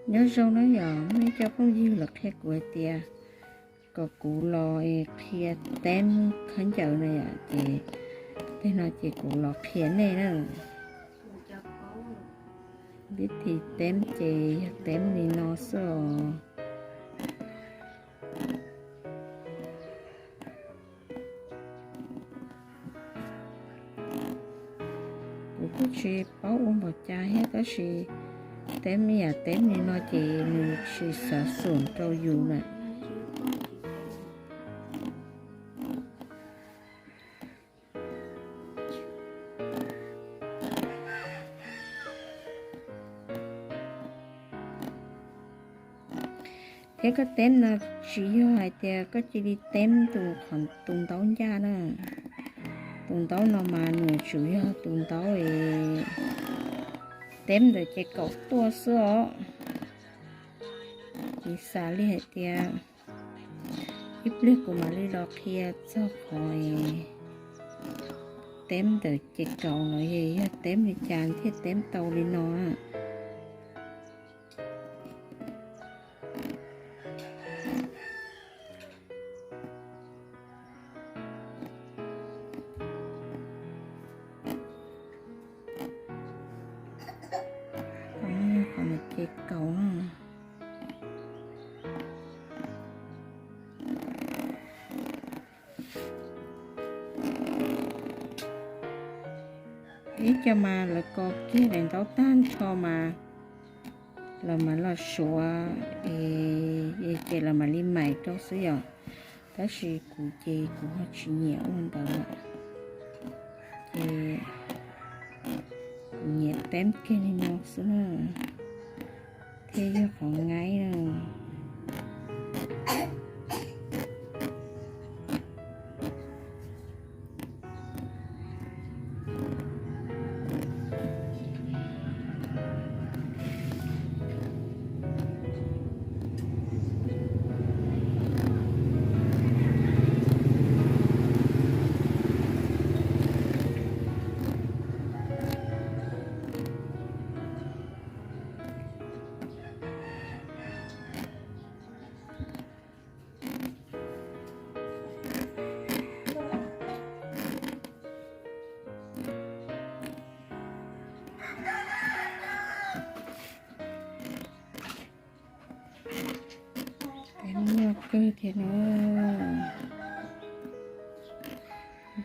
Nyob zoo na yom, muaj ib co phooj ywg los qhia kuv hais tias kom kuv los qhia teeb khaub ncaws no yom, ces tej no ces kuv los qhia nej na. Vib thi teeb ces yog teeb li no xwb os. Kuv kuj tsis paub ua npaum cas thiab, tab sis teeb ib yam teeb li no ces nws tsis xav xum rau yus lawm. Thiab koj teeb no tsis yog hais tias koj cia li teeb tus qhov tus ntaub ncaj na. Tus ntaub no mas nws tsuas yog tus ntaub es teeb ntawm ces kaum tuaj xwb os. Ces xav li hais tias ib pliag kuv mam li los qhia txog qhov teeb ntawm ces kaum no yog teeb li cas thiaj teeb tau li no. Qhov no yog qhov ntawm ces kaum na. Ib co mas lawv kos kiag daim ntaub tag nrho mas lawv mam los suav, ces lawv mam li maim rau xwb yom. Tab sis kuv ces kuv ho tsis nyiam ua ntawd lawm, ces kuv nyiam teeb kiag li no xwb na, thiaj yog qhov nyaib na. Nyuaj kawg thiab na.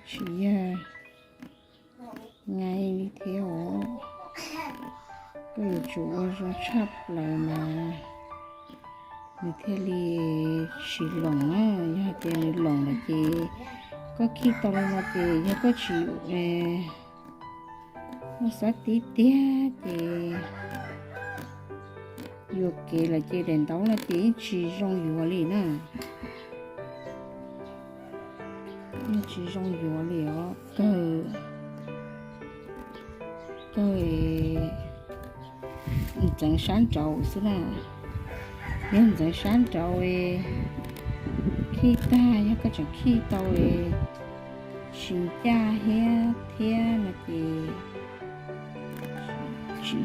Tsis yog nyaib li thiab os. Koj yuav tsum ua zoo tshaj plaws mas nws thiaj li tsis loos na. Yog hais tias nws loos lawm ces koj khij tau li no ces yog koj tsis muaj xab tib tiag ces yuam kev lawm ces daim ntaub no ces yeej tsis zoo yuav li na. Yeej tsis zoo yuav li os, kawg, kawg ntxeev sab nraud xwb na. Yog ntxeev sab nraud khij tag, yog koj tseem khij tau tsis ncaj thiab thiab no ces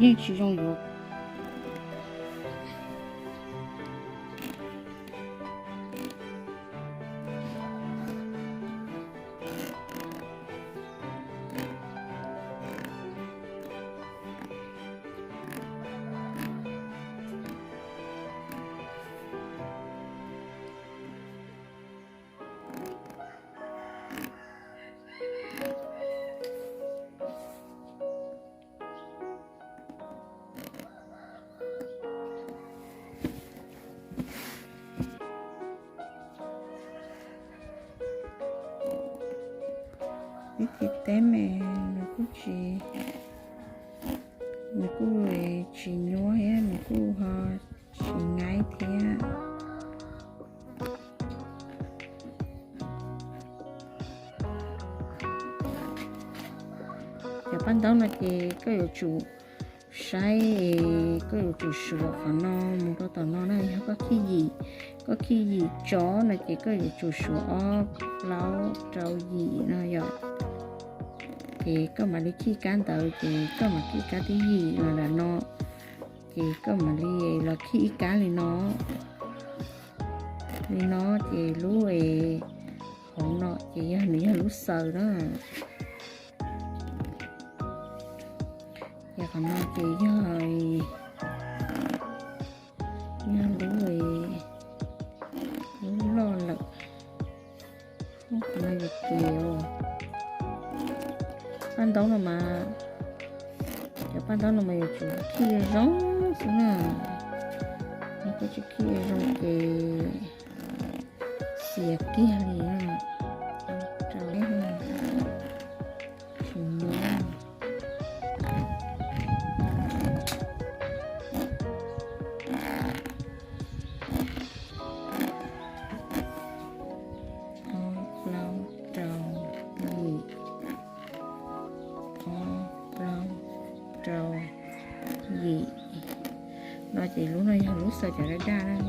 yeej tsis zoo yuav. Ib tiv teb es nws kuj tsis, nws kuj tsis nyuaj thiab nws kuj ho tsis nyaib thiab. Cov paj ntaub no ces koj yuav tsum saib, koj yuav tsum suav qhov no mus rau tom no na. Yog koj khij yim, koj khij yim tso no ces koj yuav tsum suav ob plaub rau yim no yom. Ces koj mam li khij kab ntawd ces koj mam khij kab thib yim los nram no. Ces koj mam li los khij ib kab li no, li no. Ces lub hauv no ces yog nws yog lub xaws na. Ces qhov no ces yog, yog lub, lub loj lawm. Qhov no yog ces paj ntaub no mas, cov paj ntaub no mas yuav tsum khij zoo xwb na. Yog koj tsis khij zoo ces xiav kiag li. Rau, tsis muaj. Ob, plaub, rau, yim. Ob, plaub, rau, yim. No ces lub no yog lub xaws cov daj daj na.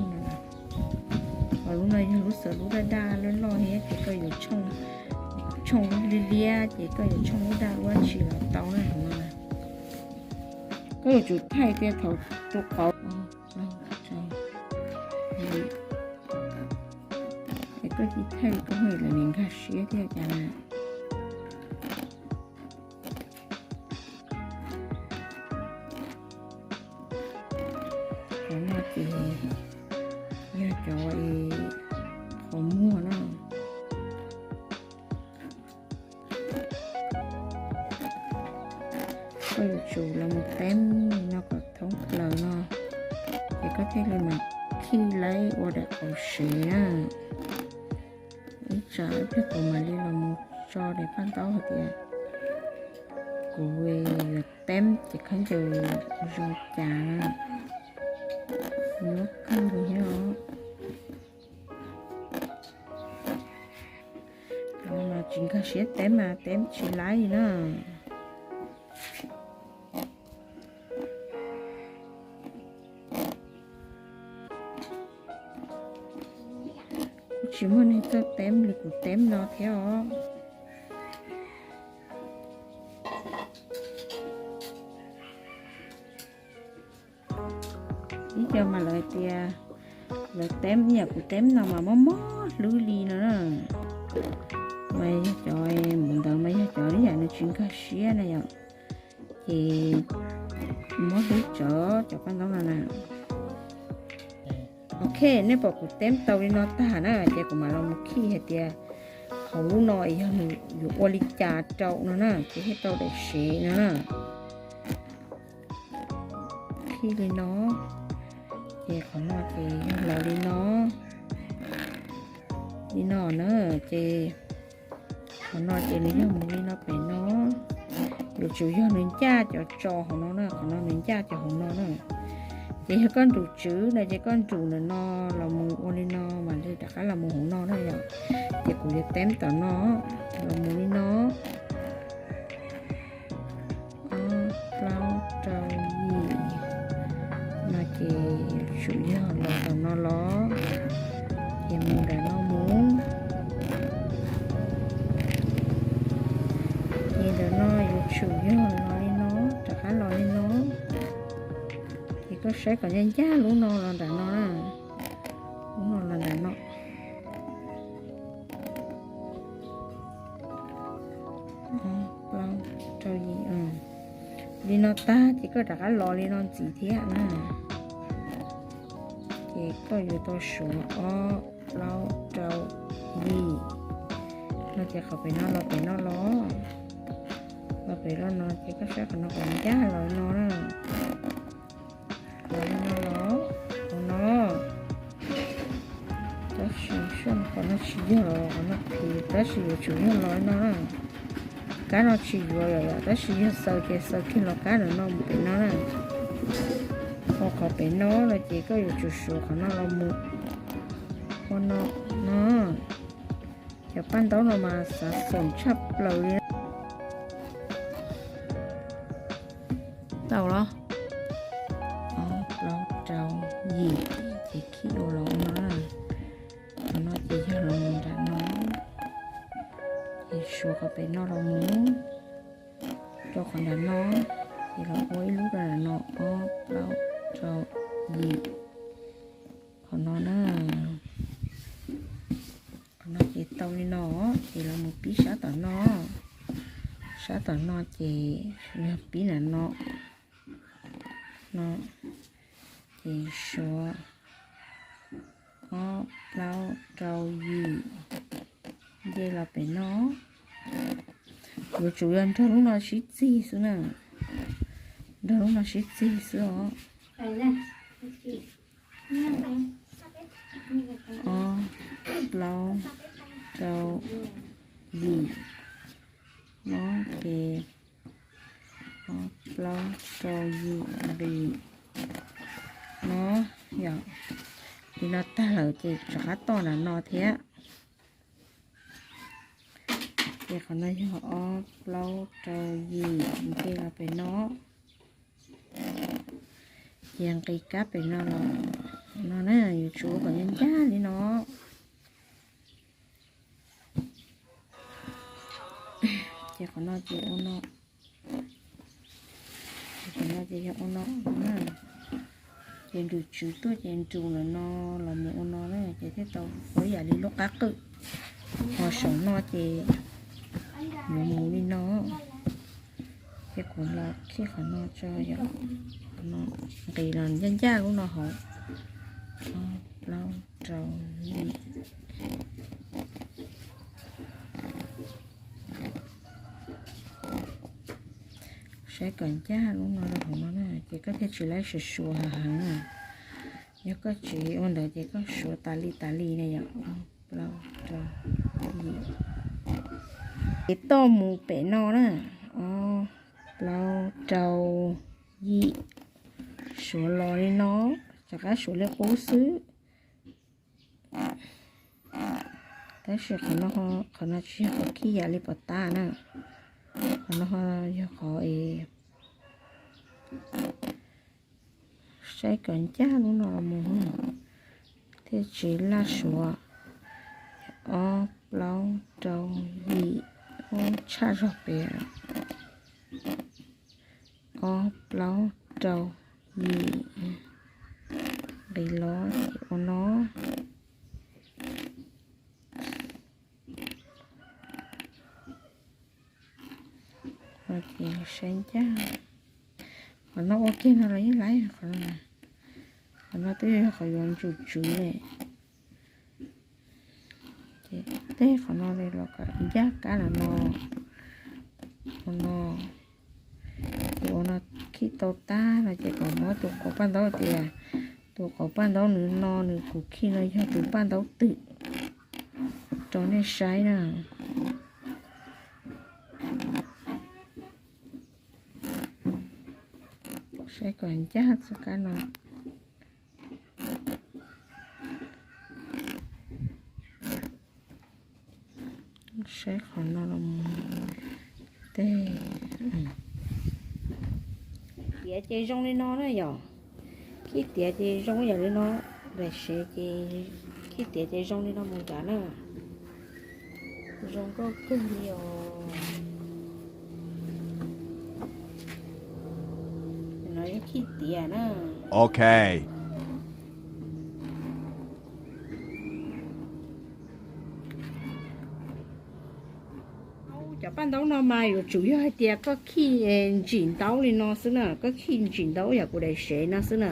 Ho lub no yog lub xaws lub daj daj loj loj thiab ces koj yuav tshooj, tshooj lub liab liab ces koj yuav tshooj lub daj ua tsis los tau na no. Koj yuav tsum thaij tias thaum tus qauv, es koj tsis thaij koj lawv nim nkag siab thiab cas na. Cov no ces yog cov qhov muag na. Koj yuav tsum los mus teeb li no kom thoob plaws no, ces koj thiaj li mam khij laib ua daim qauv sev na. Ib tsam ib pliag kuv mam li los mus tso daim paj ntaub hais tias kuv yuav teeb ces khaub ncaws zoo cas na. Nyuaj kawg li thiab os. Tsis nkag siab teeb mas teeb tsis laib li na. Kuj tsis muaj neeg tuaj teeb li kuv teeb no thiab os. Ib co mas lawv tias lawv teeb ib yam kuv teeb no mas mob mob hlwb li no na. Mas yog cov mus ntawd mas yog cov ib yam nws tsis nkag siab na yom. Ces mob hlwb tsawv cov paj ntaub no na. Ok, nej pom kuv teeb tau li no tag na ces kuv mam los mus khij hais tias hauv lub no yog nws yuav ua li cas rau no na ces thiaj tau daim sev no na. Khij li no, ces qhov no ces yog los li no, li no na, ces qhov no ces nws yog mus li no pem no. Yuav tsum yog nws ncaj cov tso hauv no na, qhov no nws ncaj cov hauv no na. Ces yog koj nrus tswv no ces koj nrus ntawm no los mus ua li no mam li rov qab los mus hauv no na yom. Ces kuv yuav teeb tom no los mus li no. Ob, plaub, rau, yim. No ces yuav tsum yog los tom no los, ces mus nram no mus. Ces ntawm no yuav tsum yog los li no, rov qab los li no. Ces koj saib kom ncaj ncaj lub no los nram no na. Lub no los nram no. Ob, plaub, rau, yim. Li no tag ces koj rov qab los li no ntxiv thiab na. Ces koj yuav tau suav ob, plaub, rau, yim. No ces qhov pem no los pem no los, los pem los no ces koj saib qhov no kom ncaj los no na. Los li no los, qhov no. Tab sis qhov no tsis yog los qhov no phem, tab sis yuav tsum yog los li no na. Kab no tsis yuav yom, tab sis yog xaws ces xaws kiag los kab ntawm no mus pem no na. Ho qhov pem no no ces koj yuav tsum suav qhov no los mus ua no no. Cov paj ntaub no mas xav xoom tshaj plaws li. Tau los, ob, plaub, rau, yim, ces khij ua los no na. Qhov no ces yog los mus nram no, ces suav qhov pem no los mus rau qhov nram no, ces los ua ib lub rau nram no, ob, plaub, rau, yim. Qhov no na, qhov no ces tau li no, ces los mus pib sab tom no. Sab tom no ces yog pib na no, no ces suav ob plaub rau yim nce los pem no. Yuav tsum yog nrog lub no sib txig xwb na, nrog lub no sib txig xwb os. Ob plaub rau yim no ces ob plaub rau yim nqis no yom. Li no tag lawm ces rov qab toj na no thiab. Ces qhov no yog ob plaub rau yim nce los pem no. Ces nqis kab pem no los no na, yuav tsum ua kom ncaj ncaj li no. Ces qhov no ces ua no, qhov no ces yog ua no na. Ces nrus tswv tuaj ces nrus lawm no los mus ua no na, ces thiaj tau ua yam li lub qab qwj. Ho saum no ces yuav mus li no. Ces kuv los khij qhov no tso yom, qhov no nqis los ncaj ncaj lub no hauv. Ob plaub rau yim. Saib kom ncaj lub no rau hauv no na, ces koj thiaj tsis laib suav suav heev heev na. Yog koj tsis ua ntawd ces koj suav tas li tas li na yom. Ob plaub rau yim. Ces toj mus pem no na, ob plaub rau yim, suav los li no, rov qab suav li qub xwb. Tab sis qhov no, qhov no tsis yog qhov khij yam li pom tab na, qhov no yog qhov es saib kom ncaj lub no los mus thiaj tsis laj suav. Ob plaub rau yim, ub tshaj zog pem. Ob plaub rau yim, nqis los ces ua no. Ces saib ncaj, qhov no ua kiag no los yeej laib qhov no. Qhov no twb yog qhov yuav ntsum tswv ne. Ces tej qhov no los kom ncaj kab los no, ua no. Ces ua no khij tau tag no ces kom muab tus qauv paj ntaub tias, tus qauv paj ntaub nws no nws kuv khij no yog tus paj ntaub twg rau nej saib na. Saib kom ncaj txoj kab no. Saib qhov no los tej. Tiav ces zoo li no na yom. Khij tiav ces zoo yam li no, daim sev ces khij tiav ces zoo li no mus nrad na. Zoo nkauj kawg li os. No yog khij tiav na. Ok. Cov paj ntaub no mas yuav tsum yog hais tias koj khij ntsim ntaub li no xwb na, koj khij ntsim ntaub yam kuv daim sev no xwb na.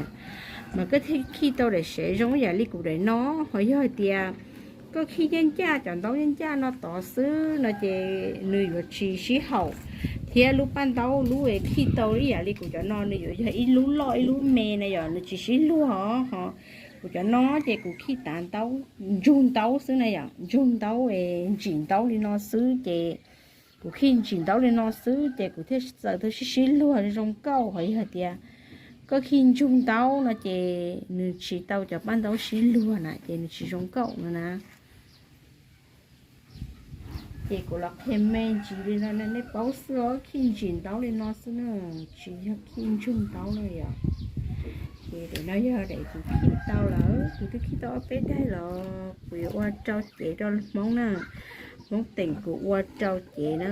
Mas koj thiaj khij tau daim sev zoo yam li kuv daim no. Ho yog hais tias koj khij ncaj ncaj cov ntaub ncaj ncaj no tod xwb no ces nws yuav tsis sib haum, thiab lub paj ntaub lub es khij tau ib yam li kuv cov no nws yuav yog ib lub loj ib lub me na yom, nws tsis sib luag os. Ho kuv cov no ces kuv khij tav ntaub, ntsug ntaub xwb na yom, ntsug ntaub es ntsim ntaub li no xwb ces kuv khij ntsim ntaub li no xwb ces kuv thiaj txawm tau sib sib luag zoo nkauj. Ho yog tias koj khij ntsug ntaub no ces nws tsis tau cov paj ntaub sib luag na ces nws tsis zoo nkauj no na. Ces kuv los qhia me ntsis li no nej paub xwb os, khij ntsim ntaub li no xwb na, tsis yog khij ntsug ntaub na yom. Ces daim no yog daim kuv khij tau lawm, kuv twb khij tau ob peb daim los kuv yuav ua rau cev rau Hmoob na. Hmoob teem kuv ua rau cev na.